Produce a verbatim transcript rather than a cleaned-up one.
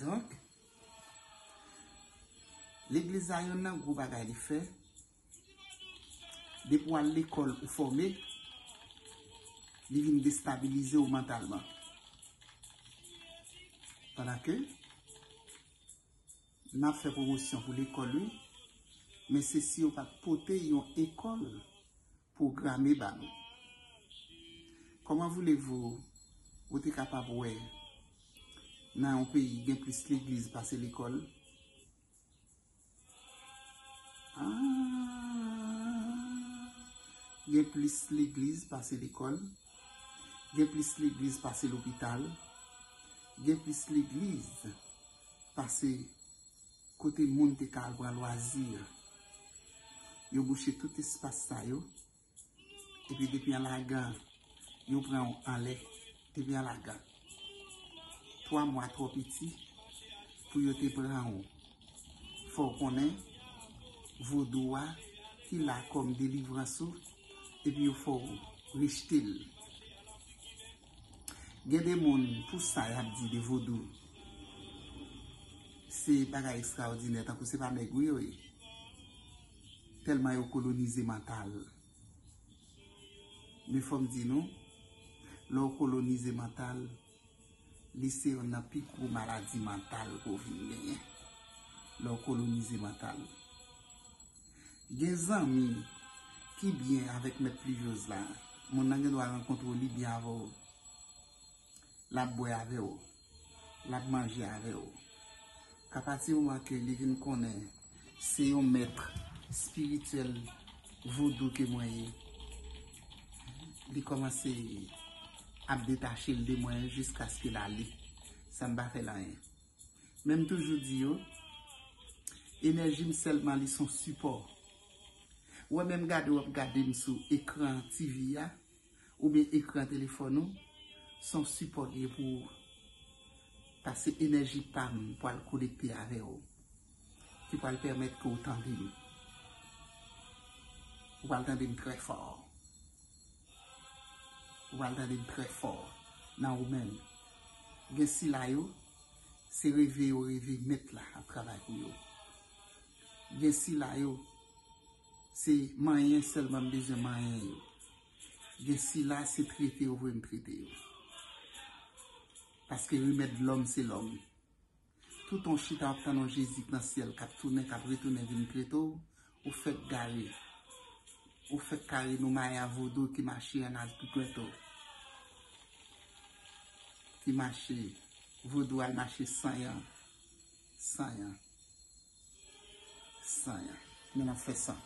Donk, legliz la, yonn nan gwo bagay li fè, depi w al lekòl ou fòme, li vin destabilize w mantalman. Pandan ke n ap fè pwomosyon pou lekòl, wi, men se si yo pa t pote yon ekòl pwograme ba nou. Comment voulez-vous ou te kapab wè nan yon peyi gen plis legliz pase lekòl? Ah, gen plis legliz pase lekòl, gen plis legliz pase lopital, gen plis legliz pase kote moun te ka al pran lwazi. Yo bouche tout espas sa yo, epi depi an lagan, yo pran w anlè, depi an lagan. Twa mwa twò piti pou yo te pran w. Fò w konnen vodou a ki la kòm delivrans ou, epi yo fè w rejte l. Gen de moun, pou sa y ap di de vodou, se bagay ekstraòdinè, tankou se pa nèg wi yo ye. Tèlman yo kolonize mantal. Men fò m di nou, lè w kolonize mantal, li se yonn nan pi gwo maladi mantal ke w vin genyen. Lè w kolonize mantal. Gen zanmi ki byen avèk mèt plivyòz la. Moun nan gen dwa rankontre w, li byen avè w. L ap bwè avè w. L ap manje avè w. Apati moman ke li vin konnen se yon mèt espirityèl vodou ke mwen ye, li kòmanse ap detache l de mwen jiskaske l ale. Sa m pa fè l anyen. Men m toujou di yo, enèji m sèlman li se yon sipò. Ou wè menm gade w ap gade m sou ekran T V a, oubyen ekran telefòn ou, se yon sipò li ye pou ou. Paske enèji pa m pral konekte avè w, ki pral pèmèt ke w tande m. Ou pral tande m trè fò. Ou pral tande m trè fò nan ou menm. Gen sila yo, se reve yo reve mèt la ap travay pou yo. Gen sila yo, se manyen sèlman m bezwen manyen yo. Gen sila, se trete yo vle m trete yo. Paske remèd lòm se lòm. Toutan w chita w ap tann yon Jezi k nan syèl k ap tounen, k ap retounen vin trete w, ou fèk gare. Ou fèk kare nou mayan vodou ki mache an al tou twèto. Ki mache, vodou al mache san yan. San yan. San yan. Men n ap fè san.